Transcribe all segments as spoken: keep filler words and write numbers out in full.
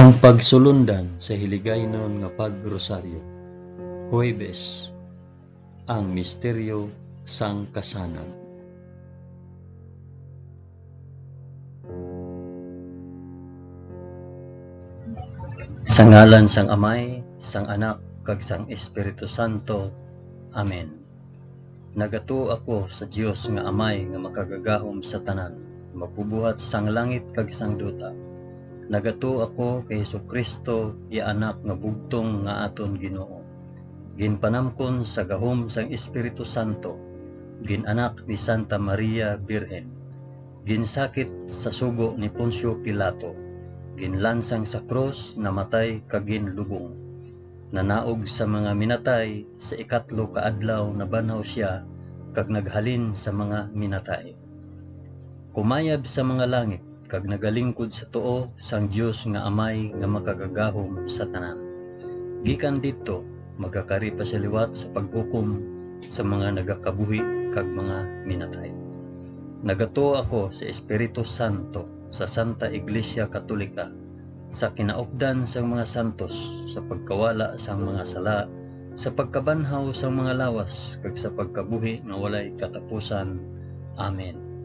Ang pagsulundan sa Hiligaynon nga Pag-Rosaryo. Huwebes, ang misteryo sang kasanag. Sa ngalan sang Amay, sang Anak, kag sang Espiritu Santo. Amen. Nagatuo ako sa Dios nga Amay nga makagagahom sa tanan, magbubuhat sang langit kag sang duta. Nagatuo ako kay Jesu-Cristo, iya Anak nga bugtong nga aton Ginoo, ginpanamkon sa gahom sang Espiritu Santo, gin-anak ni Santa Maria Birhen, ginsakit sa sugo ni Poncio Pilato, ginlansang sa krus, namatay kag ginlubong. Nanaog sa mga minatay, sa ikatlo ka adlaw nabanhaw sia, kag naghalin sa mga minatay. Kumayab sa mga langit, kag nagalingkod sa tuo sang Dios nga Amay nga makagagahom sa tanan. Gikan didto, magakari pa sia liwat sa paghukom sa mga nagakabuhi kag mga minatay. Nagatuo ako sa Espiritu Santo, sa Santa Iglesia Katolika, sa kinaupdan sang mga santos, sa pagkawala sang mga sala, sa pagkabanhaw sang mga lawas, kag sa pagkabuhi nga walay katapusan. Amen.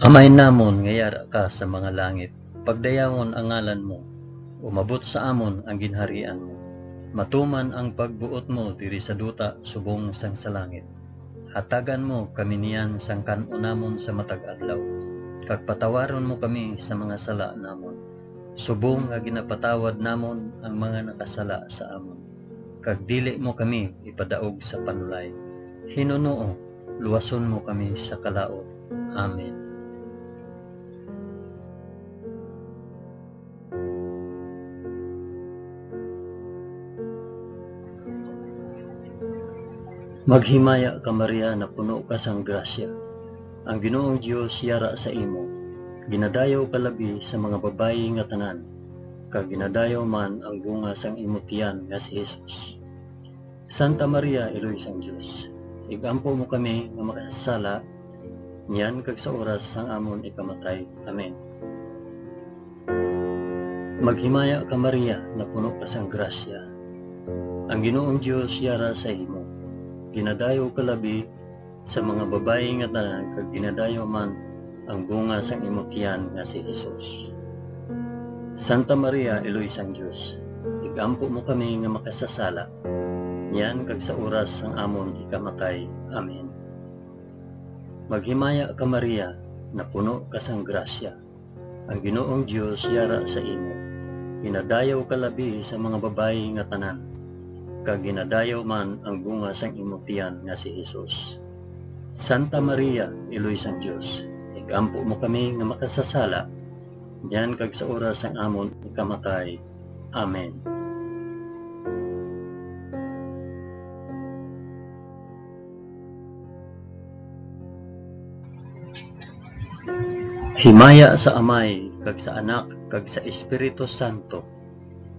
Amay namon nga yara ka sa mga langit, pagdayawon ang ngalan mo, umabot sa amon ang ginharian mo, matuman ang pagbuot mo diri sa duta subong sang sa langit. Hatagan mo kami niyan sang kan-o namon sa matag adlaw, kag patawaron mo kami sa mga sala namon, subong nga ginapatawad namon ang mga nakasala sa amon. Kag dili mo kami ipadaog sa panulay. Hinunoo, luwason mo kami sa kalaut. Amen. Maghimaya ka, Maria, napuno ka sang grasya. Ang Ginoong Dios yara sa imo. Ginadayaw ka labi sa mga babayi nga tanan, kag ginadayaw man ang bunga sang imo tiyan nga si Jesus. Santa Maria, Iloy sang Dios, ig-ampo mo kami nga makasasala, niyan kag sa oras sang amon ikamatay. Amen. Maghimaya ka, Maria, napuno ka sang grasya. Ang Ginoong Dios yara sa imo. Ginadayaw ka labi sa mga babayi nga tanan, kag ginadayaw man ang bunga sang imo tiyan nga si Jesus. Santa Maria, Iloy sang Dios, ig-ampo mo kami nga makasasala, niyan kag sa oras sang amon ikamatay. Amen. Maghimaya ka, Maria, napuno ka sang grasya. Ang Ginoong Dios yara sa imo. Ginadayaw ka labi sa mga babayi nga tanan, kag ginadayaw man ang bunga sang imo tiyan nga si Jesus. Santa Maria, Iloy sang Dios, ig-ampo mo kami nga makasasala, niyan kag sa oras sang amon ikamatay. Amen. Himaya sa Amay, kag sa Anak, kag sa Espiritu Santo,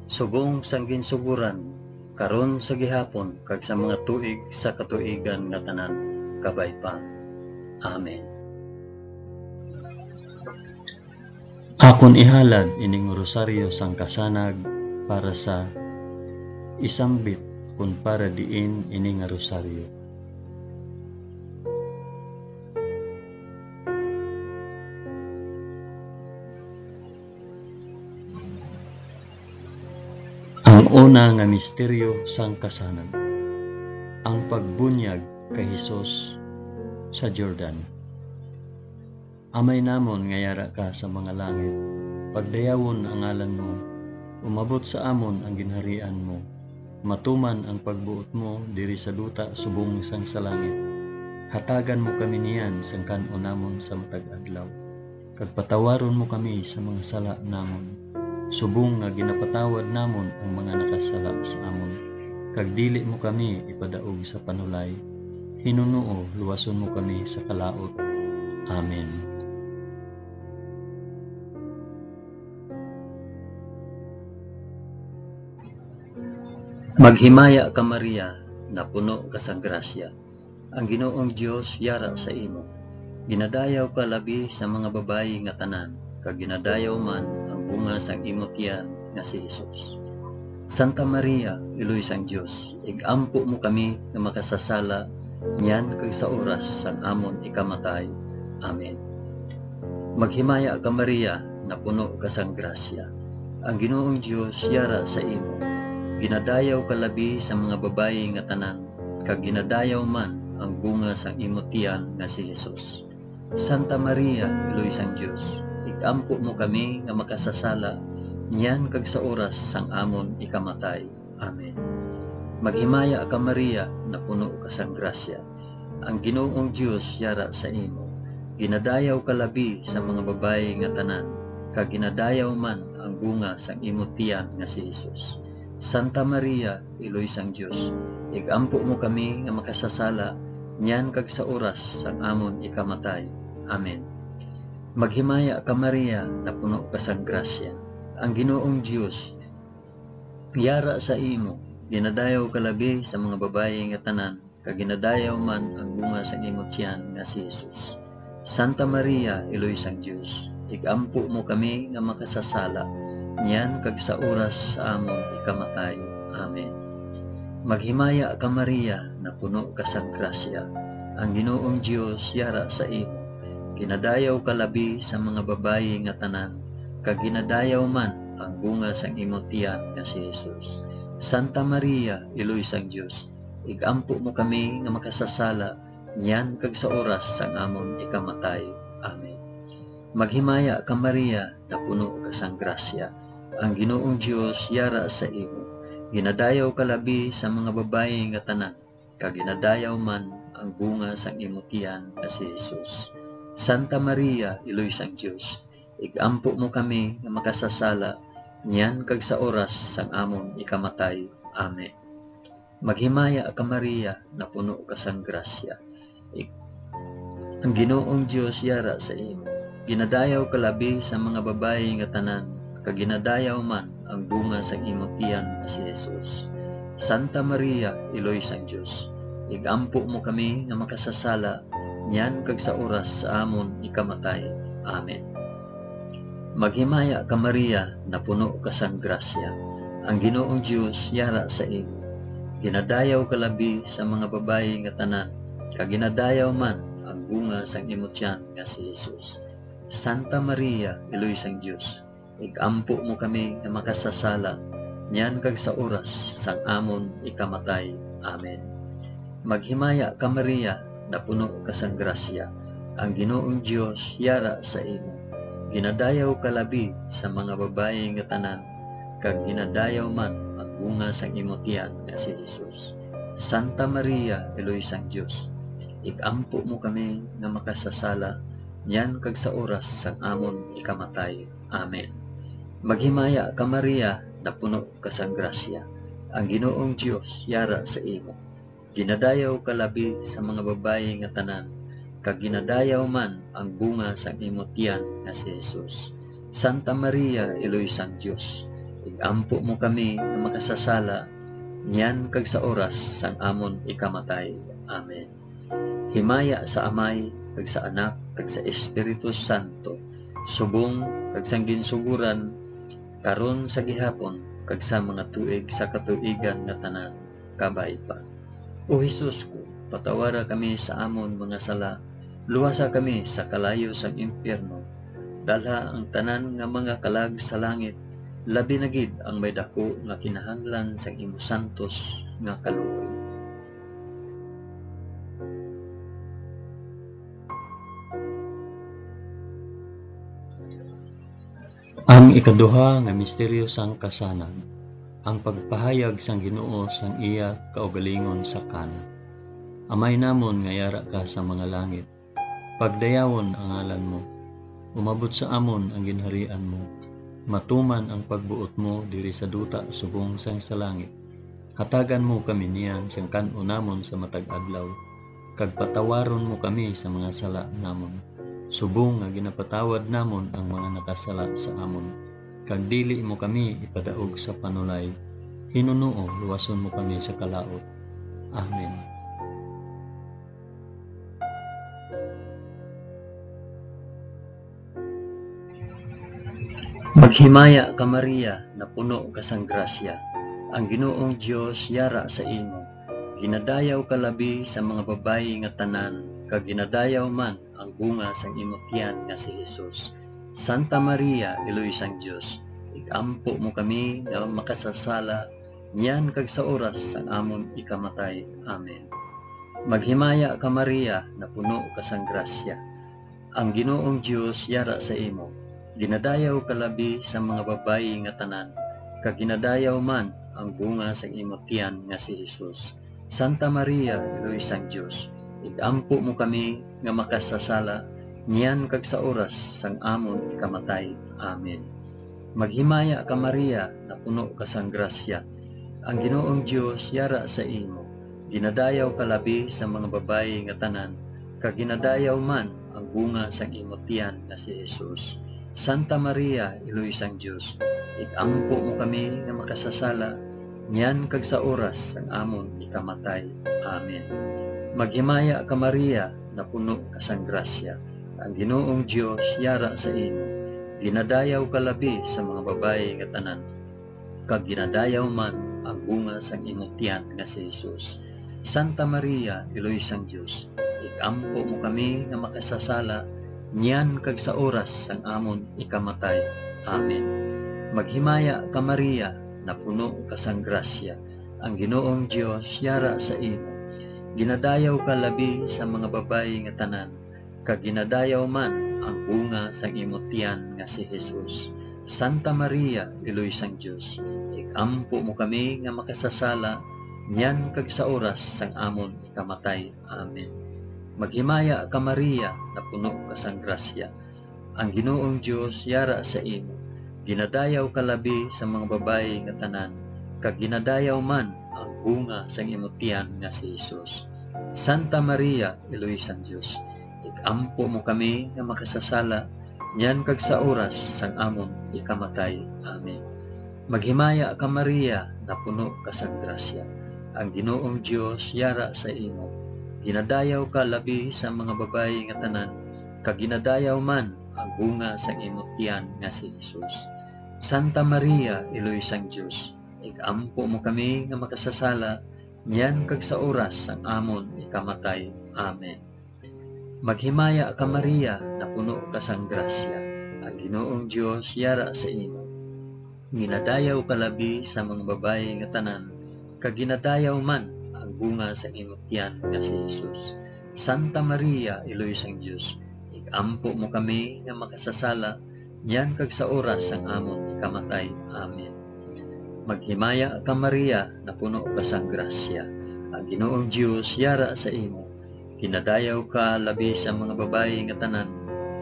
subong sang ginsugoran, karon, sa gihapon, kag sa mga tuig sa katuigan nga tanan. Kabay pa. Amen. Akon ihalad ining rosaryo sang kasanag para sa isambit kon para diin ini nga rosaryo. Ang una nga misteryo sang kasanag, ang pagbunyag kay Jesus sa Jordan. Amay namon nga yara ka sa mga langit, pagdayawon ang ngalan mo, umabot sa amon ang ginharian mo, matuman ang pagbuot mo diri sa duta subong sang sa langit. Hatagan mo kami niyan sang kan-on namon sa matag adlaw, kag patawaron mo kami sa mga sala namon, subong nga ginapatawad namon ang mga nakasala sa amon, kag dili mo kami ipadaog sa panulay. Hinunoo, luwason mo kami sa kalaut. Amen. Maghimaya ka, Maria, napuno ka sang grasya. Ang Ginoong Dios yara sa imo. Ginadayaw ka labi sa mga babayi nga tanan, kag ginadayaw man ang bunga sang imo tiyan nga si Jesus. Santa Maria, Iloy sang Dios, ig-ampo mo kami nga makasasala niyan kag sa oras sang amon ikamatay. Amen. Maghimaya ka, Maria, napuno ka sang grasya. Ang Ginoong Dios yara sa imo. Ginadayaw ka labi sa mga babayi nga tanan, kag ginadayaw man ang bunga sang imo tiyan nga si Jesus. Santa Maria, Iloy sang Dios, ig-ampo mo kami nga makasasala niyan kag sa oras sang amon ikamatay. Amen. Maghimaya ka, Maria, napuno ka sang grasya. Ang Ginoong Dios yara sa imo. Ginadayaw ka labi sa mga babayi nga tanan, kag ginadayaw man ang bunga sang imo tiyan nga si Jesus. Santa Maria, Iloy sang Dios, ig-ampo mo kami nga makasasala niyan kag sa oras sang amon ikamatay. Amen. Maghimaya ka, Maria, napuno ka sang grasya. Ang Ginoong Dios yara sa imo. Ginadayaw ka labi sa mga babayi nga tanan, kag ginadayaw man ang bunga sang imo tiyan nga si Jesus. Santa Maria, Iloy sang Dios, ig-ampo mo kami nga makasasala, niyan kag sa oras sa amon ikamatay. Amen. Maghimaya ka, Maria, napuno ka sang grasya. Ang Ginoong Dios yara sa imo. Ginadayaw ka labi sa mga babayi nga tanan, kag ginadayaw man ang bunga sang imo tiyan nga si Jesus. Santa Maria, Iloy sang Dios, ig-ampo mo kami nga makasasala niyan kag sa oras sang amon ikamatay. Amen. Maghimaya ka, Maria, napuno ka sang grasya. Ang Ginoong Dios yara sa imo. Ginadayaw ka labi sa mga babayi nga tanan, kag ginadayaw man ang bunga sang imo tiyan nga si Jesus. Santa Maria, Iloy sang Dios, ig-ampo mo kami nga makasasala niyan kag sa oras sang amon ikamatay. Amen. Maghimaya ka, Maria, napuno ka sang grasya. Ik-, ang Ginoong Dios yara sa imo. Ginadayaw ka labi sa mga babayi nga tanan, kag ginadayaw man ang bunga sang imo tiyan nga si Jesus. Santa Maria, Iloy sang Dios, ig-ampo mo kami nga makasasala niyan kag sa oras sa amon ikamatay. Amen. Maghimaya ka, Maria, napuno ka sang grasya. Ang Ginoong Dios yara sa imo. Ginadayaw ka labi sa mga babayi nga tanan, kag ginadayaw man ang bunga sang imo tiyan nga si Jesus. Santa Maria, Iloy sang Dios, ig-ampo mo kami nga makasasala, niyan kag sa oras sang amon ikamatay. Amen. Maghimaya ka, Maria, napuno ka sang grasya, ang Ginoong Dios yara sa imo. Ginadayaw ka labi sa mga babayi nga tanan, kag ginadayaw man ang bunga sang imo tiyan nga si Jesus. Santa Maria, Iloy sang Dios, ig-ampo mo kami nga makasasala, niyan kag sa oras sang amon ikamatay. Amen. Maghimaya ka, Maria, napuno ka sang grasya. Ang Ginoong Dios yara sa imo. Ginadayaw ka labi sa mga babayi nga tanan, kag ginadayaw man ang bunga sang imo tiyan nga si Jesus. Santa Maria, Iloy sang Dios, ig-ampo mo kami nga makasasala, niyan kag sa oras sang amon ikamatay. Amen. Himaya sa Amay, kag sa Anak, kag sa Espiritu Santo, subong kag sang ginsugoran, karon, sa gihapon, kag sa mga tuig sa katuigan nga tanan. Kabay pa. O Jesus ko, patawara kami sa amon mga sala, luwasa kami sa kalayo sang impyerno, dalha ang tanan nga mga kalag sa langit, labi na gid ang may daku nga kinahanglan sang imo santos nga kaluoy. Ang ikaduha nga misteryo sang kasanag, ang pagpahayag sang Ginoo sang iya kaugalingon sa Cana. Amay namon nga yara ka sa mga langit, pagdayawon ang ngalan mo. Umabot sa amon ang ginharian mo. Matuman ang pagbuot mo diri sa duta subong sang sa langit. Hatagan mo kami niyan sang kan-o namon sa matag adlaw, kag patawaron mo kami sa mga sala namon, subong nga ginapatawad namon ang mga nakasala sa amon. Kag dili mo kami ipadaog sa panulay. Hinunoo, luwason mo kami sa kalaut. Amen. Maghimaya ka, Maria, napuno ka sang grasya. Ang Ginoong Dios yara sa imo. Ginadayaw ka labi sa mga babayi nga tanan, kag ginadayaw man ang bunga sang imo tiyan nga si Jesus. Santa Maria, Iloy sang Dios, ig-ampo mo kami nga makasasala, niyan kag sa oras sang amon ikamatay. Amen. Maghimaya ka, Maria, napuno ka sang grasya. Ang Ginoong Dios yara sa imo. Ginadayaw ka labi sa mga babayi nga tanan, kag ginadayaw man ang bunga sang imo tiyan nga si Jesus. Santa Maria, Iloy sang Dios, ig-ampo mo kami nga makasasala, niyan kag sa oras sang amon ikamatay. Amen. Maghimaya ka, Maria, napuno ka sang grasya. Ang Ginoong Dios yara sa imo. Ginadayaw ka labi sa mga babayi nga tanan, kag ginadayaw man ang bunga sang imo tiyan nga si Jesus. Santa Maria, Iloy sang Dios, ig-ampo mo kami nga makasasala, niyan kag sa oras sang amon ikamatay. Amen. Maghimaya ka, Maria, napuno ka sang grasya. Ang Ginoong Dios yara sa imo. Ginadayaw ka labi sa mga babayi nga tanan, kag ginadayaw man ang bunga sang imo tiyan nga si Jesus. Santa Maria, Iloy sang Dios, ig-ampo mo kami nga makasasala, niyan kag sa oras sang amon ikamatay. Amen. Maghimaya ka, Maria, napuno ka sang grasya. Ang Ginoong Dios yara sa imo. Ginadayaw ka labi sa mga babayi nga tanan, kag ginadayaw man ang bunga sang imo tiyan nga si Jesus. Santa Maria, Iloy sang Dios, ig-ampo mo kami nga makasasala, niyan kag sa oras sang amon ikamatay. Amen. Maghimaya ka, Maria, napuno ka sang grasya. Ang Ginoong Dios yara sa imo. Ginadayaw ka labi sa mga babayi nga tanan, kag ginadayaw man ang bunga sang imo tiyan nga si Jesus. Santa Maria, Iloy sang Dios, ig-ampo mo kami nga makasasala, niyan kag sa oras sang amon ikamatay. Amen. Maghimaya ka, Maria, napuno ka sang grasya. Ang Ginoong Dios yara sa imo. Ginadayaw ka labi sa mga babayi nga tanan, kag ginadayaw man ang bunga sang imo tiyan nga si Jesus. Santa Maria, Iloy sang Dios, ig-ampo mo kami nga makasasala, niyan kag sa oras sang amon ikamatay. Amen. Maghimaya ka, Maria, napuno ka sang grasya. Ang Ginoong Dios yara sa imo. Ginadayaw ka labi sa mga babayi nga tanan, kag ginadayaw man ang bunga sang imo tiyan nga si Jesus. Santa Maria, Iloy sang Dios, ig-ampo mo kami nga makasasala, niyan kag sa oras sang amon ikamatay. Amen. Maghimaya ka, Maria, napuno ka sang grasya. Ang Ginoong Dios yara sa imo. Ginadayaw ka labi sa mga babayi nga tanan,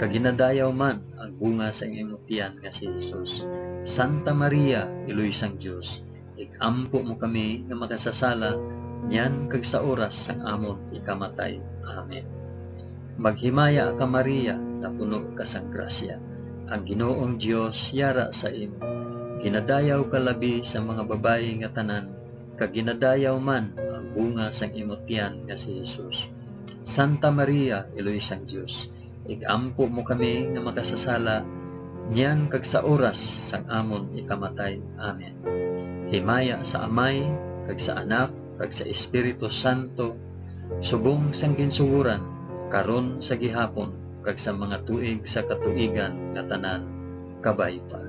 kag ginadayaw man ang bunga sang imo tiyan nga si Jesus. Santa Maria, Iloy sang Dios, ig-ampo mo kami nga makasasala, niyan kag sa oras sang amon ikamatay. Amen. Maghimaya ka, Maria, napuno ka sang grasya. Ang Ginoong Dios yara sa imo. Ginadayaw ka labi sa mga babayi nga tanan, kag ginadayaw man ang bunga sang imo tiyan nga si Jesus. Santa Maria, Iloy sang Dios, ig-ampo mo kami nga makasasala, niyan kag sa oras sang amon ikamatay. Amen. Himaya sa Amay, kag sa Anak, kag sa Espiritu Santo, subong sang ginsugoran, karon, sa gihapon, kag sa mga tuig sa katuigan nga tanan. Kabay pa.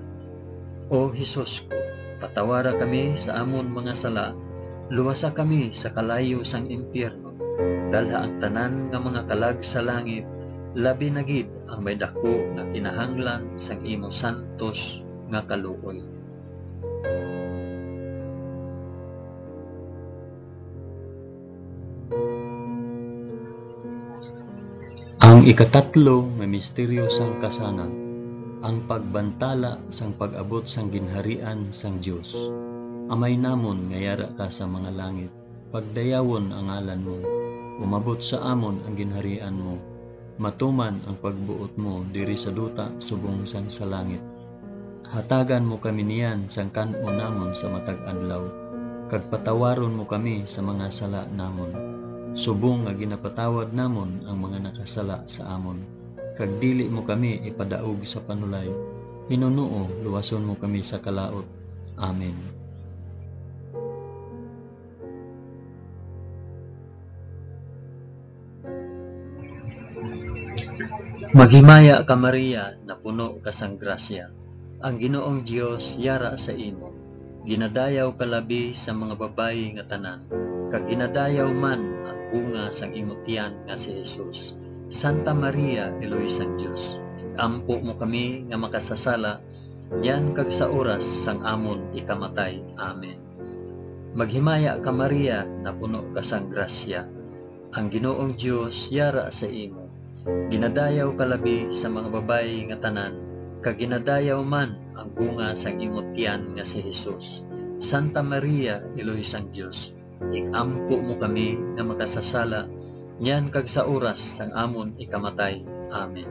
O Jesus ko, patawara kami sa amon mga sala, luwasa kami sa kalayo sang impyerno, dalha ang tanan nga mga kalag sa langit, labi na gid ang may daku nga kinahanglan sang imo santos nga kaluoy. Ang ikatatlo nga misteryo sang kasanag, ang pagbantala sang pag-abot sang ginharian sang Dios. Amay namon nga yara ka sa mga langit, pagdayawon ang ngalan mo. Umabot sa amon ang ginharian mo. Matuman ang pagbuot mo diri sa duta subong sang sa langit. Hatagan mo kami niyan sang kan-on namon sa matag adlaw, kag patawaron mo kami sa mga sala namon, subong nga ginapatawad namon ang mga nakasala sa amon. Kag dili mo kami ipadaog sa panulay, Hinunoo, luwason mo kami sa kalaut. Amen. Maghimaya ka, Maria, napuno ka sang grasya. Ang Ginoong Dios yara sa imo. Ginadayaw ka labi sa mga babayi nga tanan, kag ginadayaw man ang bunga sang imo tiyan nga si Jesus. Santa Maria, Iloy sang Dios, ig-ampo mo kami nga makasasala, niyan kag sa oras sang amon ikamatay. Amen. Maghimaya ka, Maria, napuno ka sang grasya. Ang Ginoong Dios yara sa imo. Ginadayaw ka labi sa mga babayi nga tanan, kag ginadayaw man ang bunga sang imo tiyan nga si Jesus. Santa Maria, Iloy sang Dios, ig-ampo mo kami nga makasasala, niyan kag sa oras sang amon ikamatay. Amen.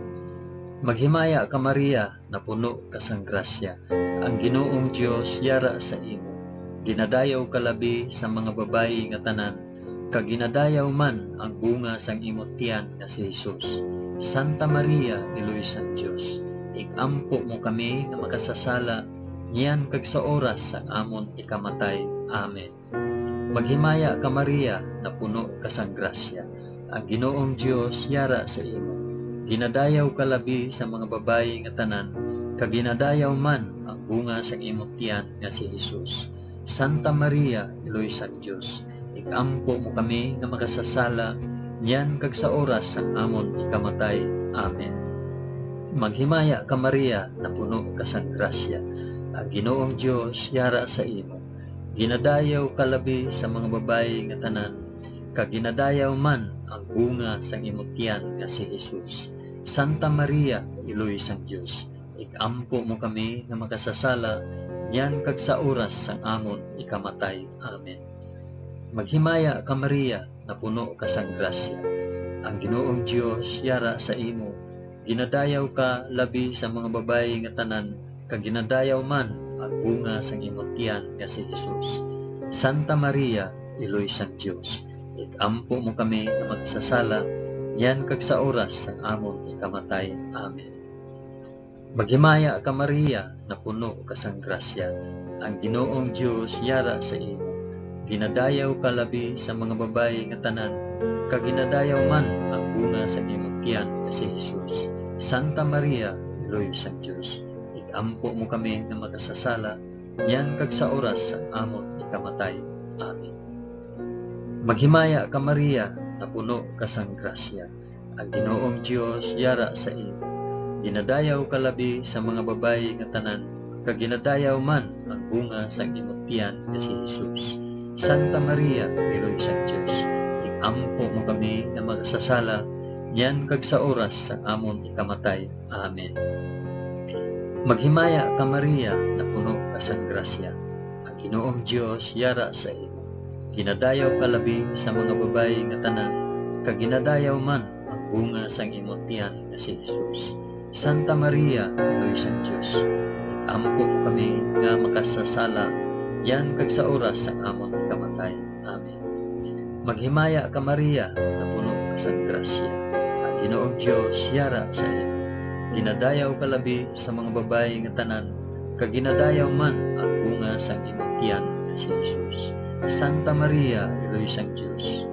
Maghimaya ka, Maria, napuno ka sang grasya. Ang Ginoong Dios yara sa imo. Ginadayaw ka labi sa mga babayi nga tanan, kag ginadayaw man ang bunga sang imo tiyan nga si Jesus. Santa Maria, Iloy sang Dios, ig-ampo mo kami nga makasasala, niyan kag sa oras sang amon ikamatay. Amen. Maghimaya ka, Maria, napuno ka sang grasya. Ang Ginoong Dios yara sa imo. Ginadayaw ka labi sa mga babayi nga tanan, kag ginadayaw man ang bunga sang imo tiyan nga si Jesus. Santa Maria, Iloy sang Dios, ig-ampo mo kami nga makasasala, niyan kag sa oras sang amon ikamatay. Amen. Maghimaya ka, Maria, napuno ka sang grasya. Ang Ginoong Dios yara sa imo. Ginadayaw ka labi sa mga babayi nga tanan, kag ginadayaw man ang bunga sang imo tiyan nga si Jesus. Santa Maria, Iloy sang Dios, ig-ampo mo kami nga makasasala, niyan kag sa oras sang amon ikamatay. Amen. Maghimaya ka, Maria, napuno ka sang grasya. Ang Ginoong Dios yara sa imo. Ginadayaw ka labi sa mga babayi nga tanan, kag ginadayaw man ang bunga sang imo tiyan nga si Jesus. Santa Maria, Iloy sang Dios, ig-ampo mo kami nga makasasala, niyan kag sa oras sang amon ikamatay. Amen. Maghimaya ka, Maria, napuno ka sang grasya. Ang Ginoong Dios yara sa imo. Ginadayaw ka labi sa mga babayi nga tanan, kag ginadayaw man ang bunga sang imo tiyan nga si Jesus. Santa Maria, Iloy sang Dios, ig-ampo mo kami nga makasasala, niyan kag sa oras sang amon ikamatay. Amen. Maghimaya ka, Maria, napuno ka sang grasya. Ang Ginoong Dios yara sa imo. Ginadayaw ka labi sa mga babayi nga tanan, kag ginadayaw man ang bunga sang imo tiyan nga si Jesus. Santa Maria, Iloy sang Dios, ig-ampo mo kami nga makasasala, niyan kag sa oras sang amon ikamatay. Amen. Maghimaya ka, Maria, napuno ka sang grasya. Ang Ginoong Dios yara sa imo. Ginadayaw ka labi sa mga babayi nga tanan, kag ginadayaw man ang bunga sang imo tiyan nga si Jesus. Santa Maria, Iloy sang Dios, ig-ampo mo kami nga makasasala, niyan kag sa oras sang amon kamatay. Amen. Maghimaya ka, Maria, napuno ka sang grasya. Ang Ginoong Dios yara sa imo. Ginadayaw ka labi sa mga babayi nga tanan, kag ginadayaw man ang bunga sang imong tiyan nga si Jesus. Santa Maria, Iloy sang Dios,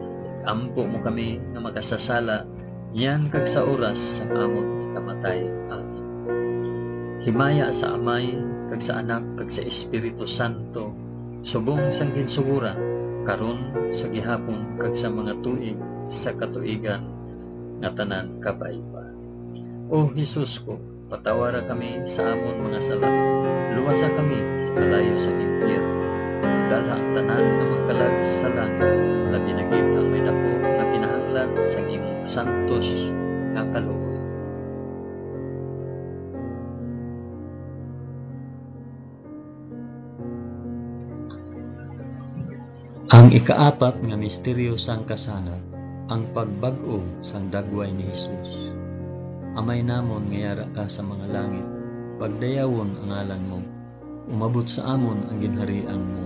ig-ampo mo kami nga makasasala, niyan kag sa oras sang amon ikamatay. Amen. Himaya sa Amay, kag sa Anak, kag sa Espiritu Santo, subong sang ginsugoran, karon, sa gihapon, kag sa mga tuig sa katuigan nga tanan. Kabay pa. O Jesus ko, patawara kami sa amon mga sala, luwasa kami sa kalayo sang impyerno, dalha ang tanan nga mga kalag sa langit, labi na gid ang may daku nga kinahanglan sang imong santos nga kaluoy. Ang ikaapat nga misteryo sang kasanag, ang pagbag-o sang dagway ni Jesus. Amay namon nga yara ka sa mga langit, pagdayawon ang ngalan mo. Umabot sa amon ang ginharian mo.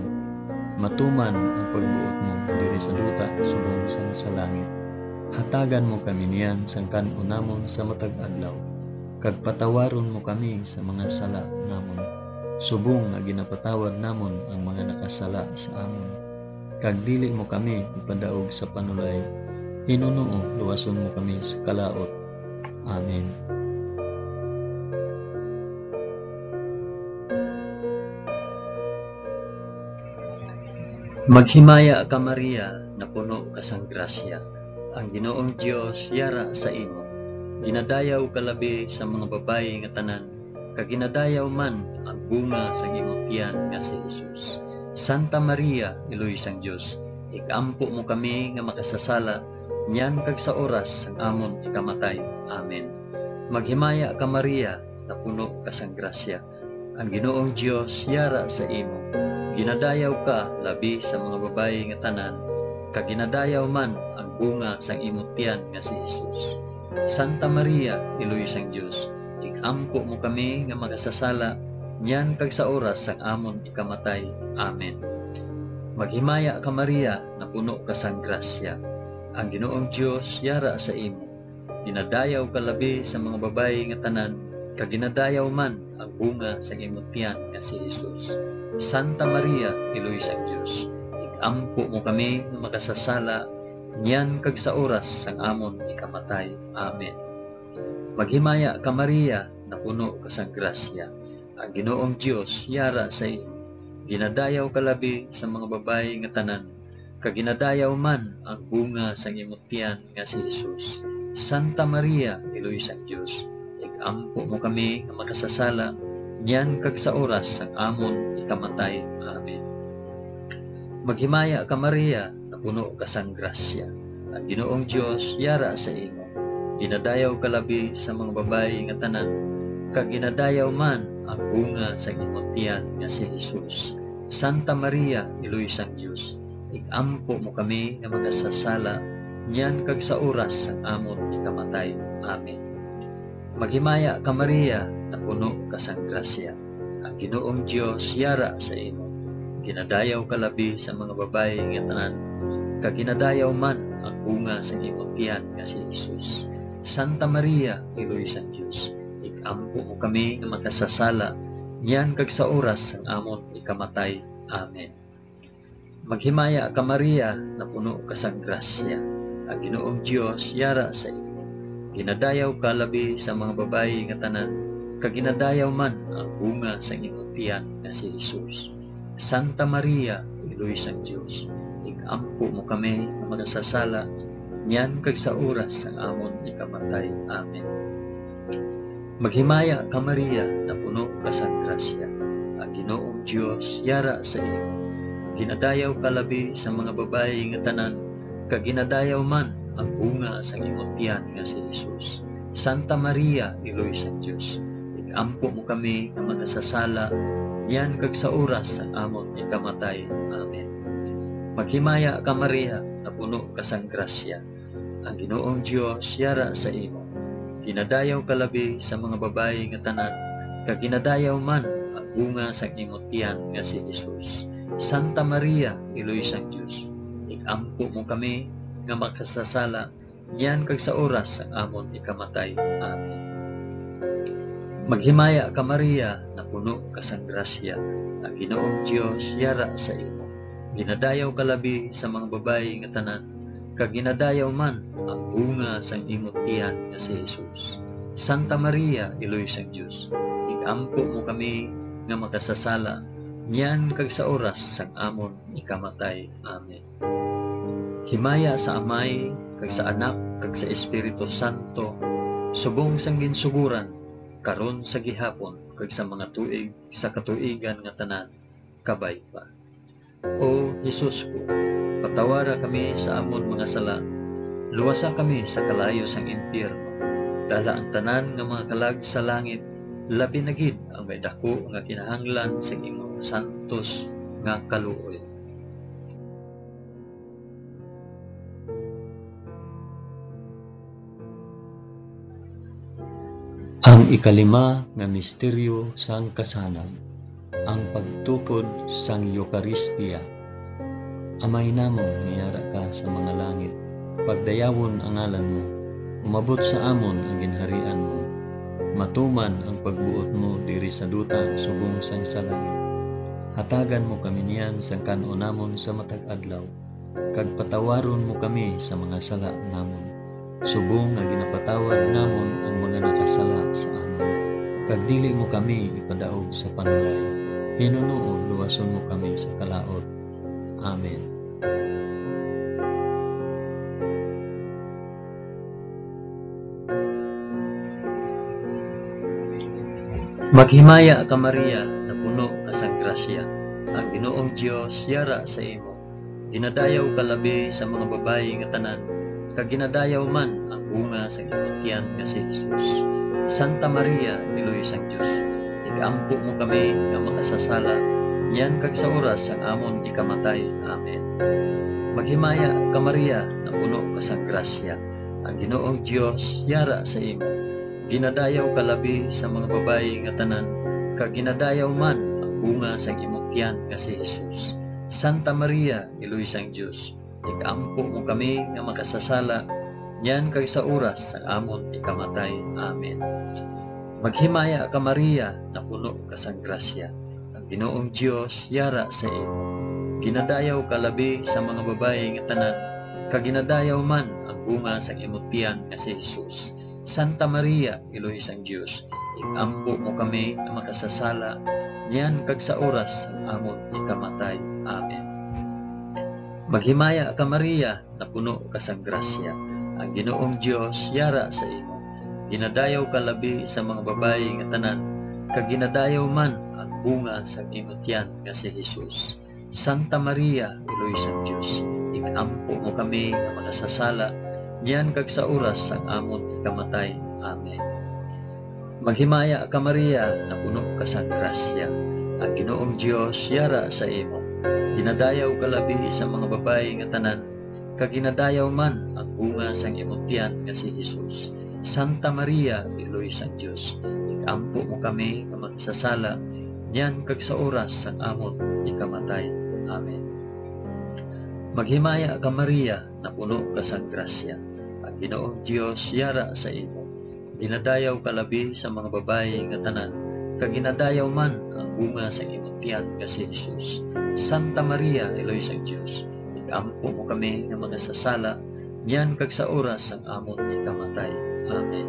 Matuman ang pagbuot mo diri sa duta subong sang sa langit. Hatagan mo kami niyan sang kan-on namon sa matag adlaw. kag patawaron mo kami sa mga sala namon, subong nga ginapatawad namon ang mga nakasala sa amon. Kag dili mo kami ipadaog sa panulay, hinunoo luwason mo kami sa kalaut. Amen. Maghimaya ka, Maria, napuno ka sang grasya. Ang Ginoong Dios yara sa imo. Ginadayaw ka labi sa mga babayi nga tanan, kag ginadayaw man ang bunga sang imong tiyan nga si Jesus. Santa Maria, Iloy sang Dios, ig-ampo mo kami nga makasasala, niyan kag sa oras sang amon ikamatay. Amen. Maghimaya ka, Maria, napuno ka sang grasya. Ang Ginoong Dios yara sa imo. Ginadayaw ka labi sa mga babayi nga tanan, kag ginadayaw man ang bunga sang imong tiyan nga si Jesus. Santa Maria, Iloy sang Dios, ig-ampo mo kami nga makasasala, niyan kag sa oras sang amon ikamatay. Amen. Maghimaya ka, Maria, napuno ka sang grasya. Ang Ginoong Dios yara sa imo. Ginadayaw ka labi sa mga babayi nga tanan, kag ginadayaw man ang bunga sang imong tiyan nga si Jesus. Santa Maria, Iloy sang Dios, ig-ampo mo kami nga makasasala, niyan kag sa oras sang amon ikamatay. Amen. Maghimaya ka, Maria, napuno ka sang grasya. Ang Ginoong Dios yara sa imo. Ginadayaw ka labi sa mga babayi nga tanan, kag ginadayaw man ang bunga sang imong tiyan nga si Jesus. Santa Maria, Iloy sang Dios, ig-ampo mo kami nga makasasala, niyan kag sa oras sang amon ikamatay. Amen. Maghimaya ka, Maria, napuno ka sang grasya. Ang Ginoong Dios yara sa imo. Ginadayaw ka labi sa mga babayi nga tanan, kag ginadayaw man ang bunga sang imong tiyan nga si Jesus. Santa Maria, Iloy sang Dios, ig-ampo mo kami nga makasasala, niyan kag sa oras sang amon ikamatay. Amen. Maghimaya ka, Maria, napuno ka sang grasya. Ang Ginoong Dios yara sa imo. Ginadayaw ka labi sa mga babayi nga tanan, kag ginadayaw man ang bunga sang imong tiyan nga si Jesus. Santa Maria, Iloy sang Dios, ig-ampo mo kami nga makasasala, niyan kag sa oras sang amon ikamatay. Amen. Maghimaya ka, Maria, napuno ka sang grasya. Ang Ginoong Dios yara sa imo. Ginadayaw ka labi sa mga babayi nga tanan, kag ginadayaw man ang bunga sang imong tiyan nga si Jesus. Santa Maria, Iloy sang Dios, ig-ampo mo kami nga makasasala, niyan kag sa oras sang amon ikamatay. Amen. Maghimaya ka, Maria, napuno ka sang grasya. Ang Ginoong Dios yara sa imo. Ginadayaw ka labi sa mga babayi nga tanan, kag ginadayaw man ang bunga sang imong tiyan nga si Jesus. Santa Maria, Iloy sang Dios, ig-ampo mo kami nga makasasala, niyan kag sa oras sang amon ikamatay. Amen. Maghimaya ka, Maria, napuno ka sang grasya. Ang Ginoong Dios yara sa imo. Ginadayaw ka labi sa mga babayi nga tanan, kag ginadayaw man ang bunga sang imo tiyan nga si Jesus. Santa Maria, Iloy sang Dios, ig-ampo mo kami nga makasasala, niyan kag sa oras sang amon ikamatay. Amen. Maghimaya ka, Maria, napuno ka sang grasya, ang Ginoong Dios yara sa imo. Ginadayaw ka labi sa mga babayi nga tanan, kag ginadayaw man ang bunga sang imo tiyan nga si Jesus. Santa Maria, Iloy sang Dios, ig-ampo mo kami nga makasasala, niyan kag sa oras sang amon ikamatay. Amen. Himaya sa Amay, kag sa Anak, kag sa Espiritu Santo, subong sang ginsuguran, karon, sa gihapon, kag sa mga tuig sa katuigan nga tanan. Kabay pa. O Jesus ko, patawara kami sa amon mga sala, luwasa kami sa kalayo sang impyerno, dala ang tanan nga mga kalag sa langit, labi na gid ang may daku nga kinahanglan sang imong santos nga kaluoy. Ang ikalima nga misteryo sang kasanag, ang pagtukod sang Eukaristia. Amay namon nga yara ka sa mga langit, pagdayawon ang ngalan mo, umabot sa amon ang ginharian mo. matuman ang pagbuot mo diri sa duta subong sang sa langit. Hatagan mo kami niyan sang kan-on namon sa matag adlaw, kag patawaron mo kami sa mga sala namon, subong nga ginapatawad namon ang mga nakasala sa amon. Kag dili mo kami ipadaog sa panulay, hinunoon luwason mo kami sa kalaut. Amen. Maghimaya ka, Maria, napuno ka sang grasya. Ang Ginoong Dios yara sa imo. Ginadayaw ka labi sa mga babayi nga tanan, kag ginadayaw man ang bunga sang imong tiyan nga si Jesus. Santa Maria, Iloy sang Dios, ig-ampo mo kami nga makasasala, niyan kag sa oras sang amon ikamatay. Amen. Maghimaya ka, Maria, napuno ka sang grasya. Ang Ginoong Dios yara sa imo. Ginadayaw ka labi sa mga babayi nga tanan, kag ginadayaw man ang bunga sang imong tiyan nga si Jesus. Santa Maria, Iloy sang Dios, ig-ampo mo kami nga makasasala, niyan kag sa oras sang amon ikamatay. Amen. Maghimaya ka, Maria, napuno ka sang grasya. Ang Ginoong Dios yara sa imo. Ginadayaw ka labi sa mga babayi nga tanan, kag ginadayaw man ang bunga sang imong tiyan nga si Jesus. Santa Maria, Iloy sang Dios, ig-ampo mo kami nga makasasala, niyan kag sa oras sang amon ikamatay. Amen. Maghimaya ka, Maria, napuno ka sang grasya. Ang Ginoong Dios yara sa imo. Ginadayaw ka labi sa mga babayi nga tanan, kag ginadayaw man ang bunga sang imo tiyan nga si Jesus. Santa Maria, Iloy sang Dios, ig-ampo mo kami nga makasasala, niyan kag sa oras sang amon ikamatay. Amen. Maghimaya ka, Maria, napuno ka sang grasya. Ang Ginoong Dios yara sa imo. Ginadayaw ka labi sa mga babayi nga tanan, kag ginadayaw man ang bunga sang imong tiyan nga si Jesus. Santa Maria, Iloy sang Dios, ig-ampo mo kami nga makasasala, niyan kag sa oras sang amon ikamatay. Amen. Maghimaya ka, Maria, napuno ka sang grasya. Ang Ginoong Dios yara sa imo. Ginadayaw ka labi sa mga babayi nga tanan, kag ginadayaw man ang bunga sang imong tiyan nga si Jesus. Santa Maria, Iloy sang Dios, ig-ampo mo kami nga makasasala, niyan kag sa oras sang amon ikamatay. Amen.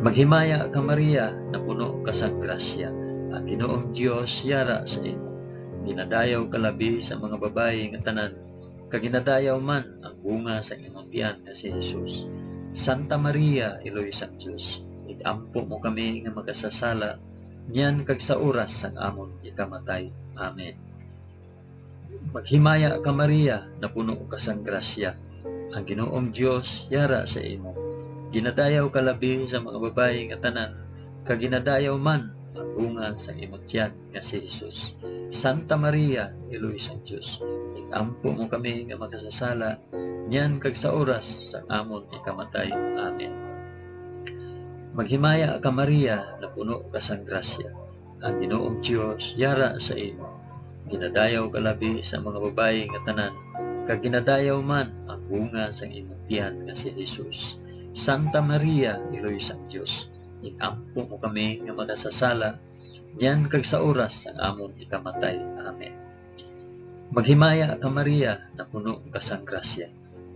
Maghimaya ka, Maria, napuno ka sang grasya. Ang Ginoong Dios yara sa imo. Ginadayaw ka labi sa mga babayi nga tanan, kag ginadayaw man ang bunga sang imong tiyan nga si Jesus. Santa Maria, Iloy sang Dios, ig-ampo mo kami nga makasasala, niyan kag sa oras sang amon ikamatay. Amen. Maghimaya ka, Maria, napuno ka sang grasya. Ang Ginoong Dios yara sa imo. Ginadayaw ka labi sa mga babayi nga tanan, kag ginadayaw man ang bunga sang imong tiyan nga si Jesus. Santa Maria, Iloy sang Dios, ig-ampo mo kami nga makasasala, niyan kag sa oras sang amon ikamatay. Amen. Maghimaya ka, Maria, napuno ka sang grasya. Ang Ginoong Dios yara sa imo. Ginadayaw ka labi sa mga babayi nga tanan, kag ginadayaw man ang bunga sang imong tiyan nga si Jesus. Santa Maria, Iloy sang Dios, ig-ampo mo kami nga makasasala, niyan kag sa oras sang amon ikamatay. Amen. Maghimaya ka, Maria, napuno ka sang grasya.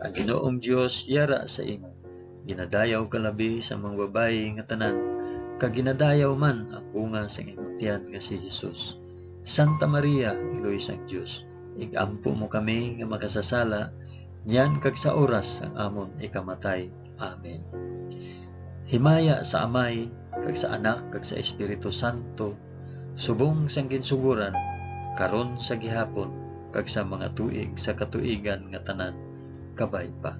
Ang Ginoong Dios yara sa imo. Ginadayaw ka labi sa mga babayi nga tanan, kag ginadayaw man ang bunga sang imong tiyan nga si Jesus. Santa Maria, Iloy sang Dios, ig-ampo mo kami nga makasasala, niyan kag sa oras sang amon ikamatay. Amen. Himaya sa Amay, kag sa Anak, kag sa Espiritu Santo, subong sang ginsugoran, karon, sa gihapon, kag sa mga tuig sa katuigan nga tanan. Kabay pa.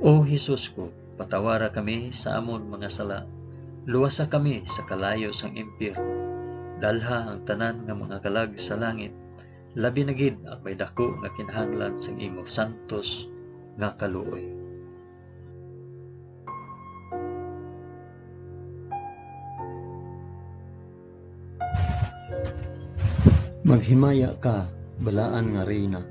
O Jesus ko, patawara kami sa amon mga sala, luwasa kami sa kalayo sang impyerno, dalha ang tanan nga mga kalag sa langit, labi na gid ang may daku nga kinahanglan sang imo santos nga kaluoy. Maghimaya ka, balaan nga Reyna,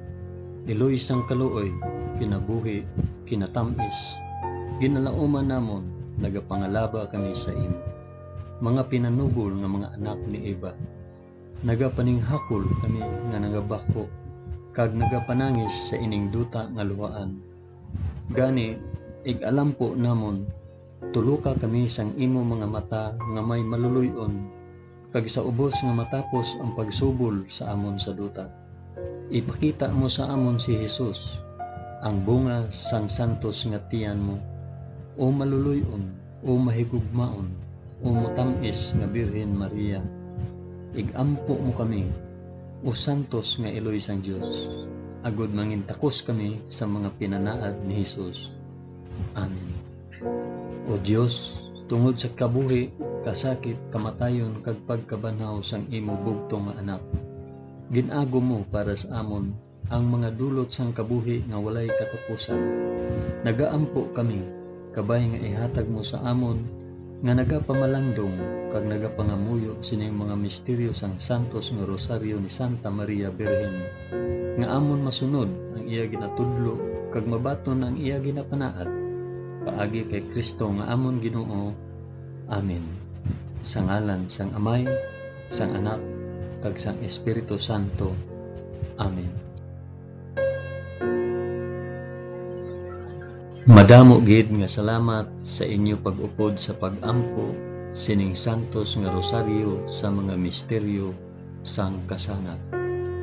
iloy sang kaluoy, kinabuhi, kinatam-is, ginalauman namon, nagapangalaba kami sa imo. Mga pinanubol nga mga anak ni Eva, nagapaninghakol kami nga nagabako kag nagapanangis sa ining duta nga luhaan. Gani, ig-alampo namon, tuloka kami sang imo mga mata nga may maluloy-on, kag sa ubos nga matapos ang pagsubol sa amon sa duta. Ipakita mo sa amon si Jesus, ang bunga sang santos nga tiyan mo, o maluloy-on, o mahigugmaon, o motam-is nga Birhen Maria. Ig-ampo mo kami, o santos nga iloy sang Dios, agod mangintakos kami sa mga pinanaad ni Jesus. Amen. O Dios, tungod sa kabuhi, kasakit, kamatayon, kag pagkabanhaw sang imo bugtong nga Anak, gin-agom mo para sa amon ang mga dulot sang kabuhi nga walay katapusan. Nagaampo kami, kabay nga ihatag mo sa amon nga nagapamalandong kag nagapangamuyo sining mga misteryo sang santos nga Rosaryo ni Santa Maria Birhen, nga amon masunod ang iya ginatudlo kag mabaton ang iya ginapanaad. Paagi kay Cristo nga amon Ginoo. Amen. Sa ngalan sang Amay, sang Anak, kag sang Espiritu Santo. Amen. Madamo gid nga salamat sa inyo pag-upod sa pag-ampo sining santos nga rosaryo sa mga misteryo sang kasanag.